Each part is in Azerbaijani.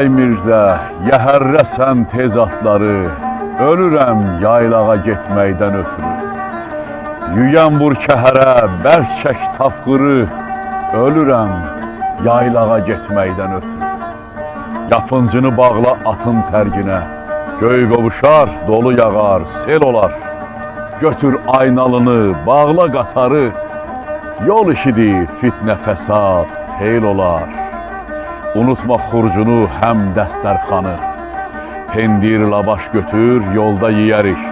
Ay Mirzə, yəhərrə sən tez atları, ölürəm yaylağa getməkdən ötürü. Yüyən vur kəhərə, bərk çək tafqırı, ölürəm yaylağa getməkdən ötürü. Yapıncını bağla atın tərginə, göy qovuşar, dolu yağar, sel olar. Götür aynalını, bağla qatarı, yol işidir, fitnə fəsad, feil olar. Unutma xurcunu, həm dəstərxanı. Pendir, lavaş götür, yolda yeyərik.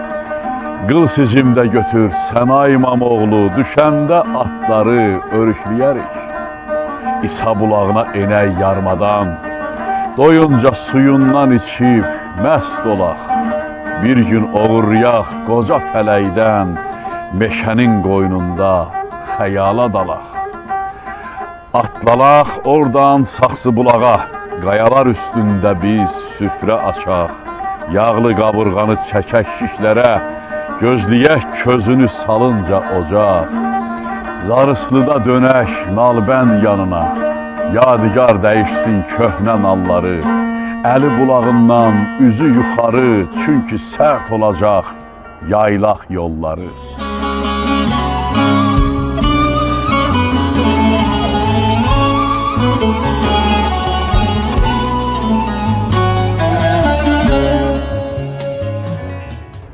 Qıl sicim də götür, Səna İmamoğlu, düşəndə atları örükləyərik. İsa bulağına enək yarmadan, doyunca suyundan içib məst olaq. Bir gün oğurlayaq qoca fələkdən, meşənin qoynunda xəyala dalaq. Atlalaq oradan saxsı bulağa, qayalar üstündə biz süfrə açaq. Yağlı qabırğanı çəkək şişlərə, gözləyək közünü salınca ocaq. Zarıslıda dönək nalbənd yanına, yadigar dəyişsin köhnə nalları. Əli bulağından üzü yuxarı, çünki sərt olacaq yaylaq yolları.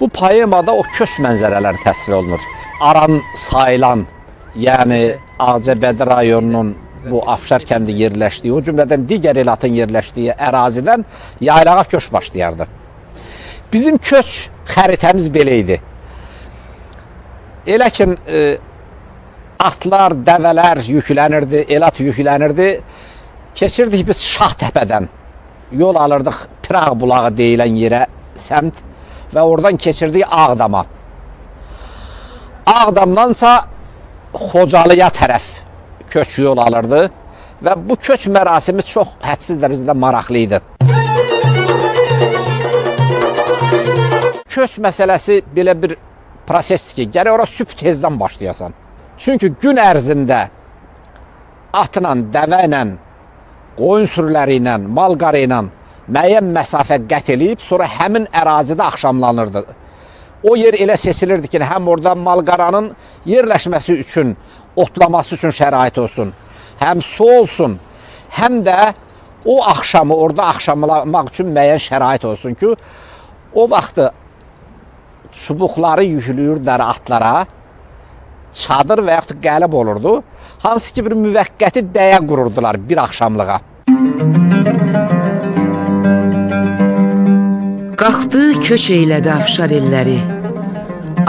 Bu poemada o köç mənzərələri təsvir olunur. Aran sayılan, yəni Ağcabədi rayonunun bu Afşar kəndi yerləşdiyi, o cümlədən digər elatın yerləşdiyi ərazidən yaylağa köç başlayardı. Bizim köç xəritəmiz belə idi. Elə ki, atlar, dəvələr yüklənirdi, elat yüklənirdi. Keçirdik biz Şah Təpədən. Yol alırdıq Pirağ bulağı deyilən yerə səmt və oradan keçirdik Ağdama. Ağdamdansa Xocalıya tərəf köç yol alırdı və bu köç mərasimi çox hədsiz dərəcədə maraqlı idi. Köç məsələsi belə bir prosesdir ki, gərək ora sübh tezdən başlayasan. Çünki gün ərzində atla, dəvə ilə, qoyun sürüləri ilə, mal-qarı ilə müəyyən məsafə qət eləyib, sonra həmin ərazidə axşamlanırdı. O yer elə seçilirdi ki, həm orada mal-qaranın yerləşməsi üçün, otlaması üçün şərait olsun, həm su olsun, həm də o axşamı orada axşamlamaq üçün müəyyən şərait olsun ki, o vaxtı çubuqları yüklüyürdülər atlara, çadır və yaxud qəlib olurdu. Hansı ki bir müvəqqəti dəyə qururdular bir axşamlığa. Qalxdı, köç eylədi Afşar elləri.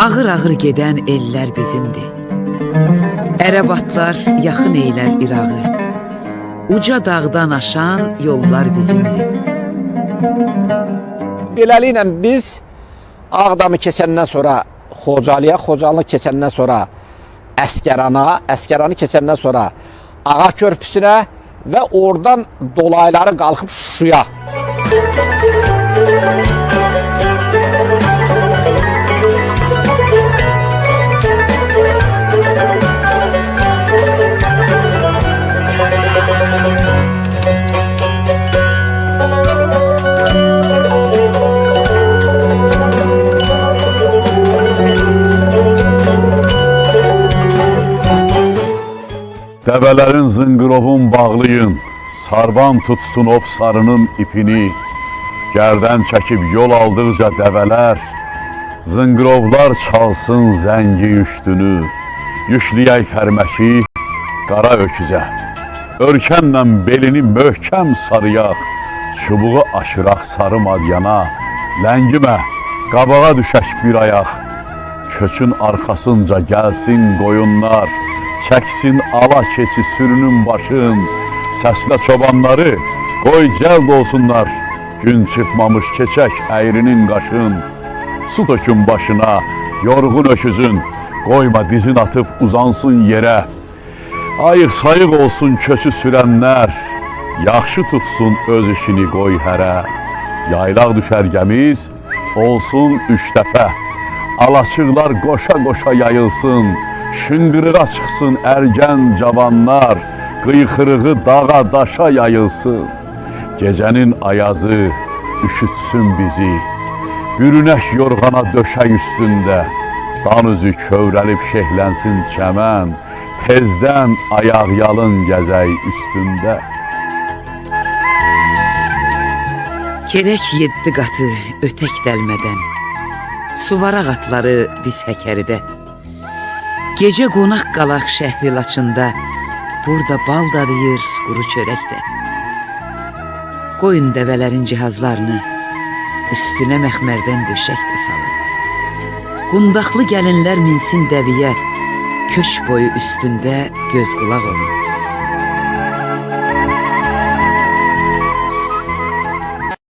Ağır-ağır gedən ellər bizimdir. Ərəb atlar yaxın eylər İrağı. Uca dağdan aşan yollar bizimdir. Beləliklə biz Ağdamı keçəndən sonra Xocalıya, Xocalını keçəndən sonra Əsgərana, Əsgəranı keçəndən sonra Ağa körpüsünə və oradan dolayları qalxıb Şuşaya. Dəvələrin zınqırovun bağlayın, sarban tutsun of sarının ipini. Gərdən çəkib yol aldıqca dəvələr, zınqırovlar çalsın zəngi yüşdünü. Yükləyək fərməşi qara öküzə. Örkənlə belini möhkəm sarıyaq, çubuğu aşıraq sarı madyana. Ləngimə, qabağa düşək bir ayaq. Köçün arxasınca gəlsin qoyunlar, çəksin ala keçi sürünün başın. Səslə çobanları, qoy cəld olsunlar. Gün çıxmamış keçək əyrinin qaşın. Su tökün başına, yorğun öküzün. Qoyma dizin atıb uzansın yerə. Ayıq sayıq olsun köçü sürənlər. Yaxşı tutsun öz işini qoy hərə. Yaylaq düşərgəmiz olsun üç dəfə. Alaçıqlar qoşa-qoşa yayılsın. Şınqırığa çıxsın ərgən cavanlar. Qıyxırığı dağa daşa yayılsın. Gecənin ayazı üşütsün bizi. Bürünək yorğana döşək üstündə. Dan üzü kövrəlib şehlənsin çəmən. Tezdən ayaq yalın gəzək üstündə. Kerək 7 qatı ötək dəlmədən. Suvaraq atları biz Həkəridə. Gecə qonaq qalaq şəhri Laçında. Burada bal dadıyır quru çörək də. Qoyun dəvələrin cihazlarını, üstünə məxmərdən döşək də salın. Qundaqlı gəlinlər minsin dəviyə, köç boyu üstündə göz qulaq olun.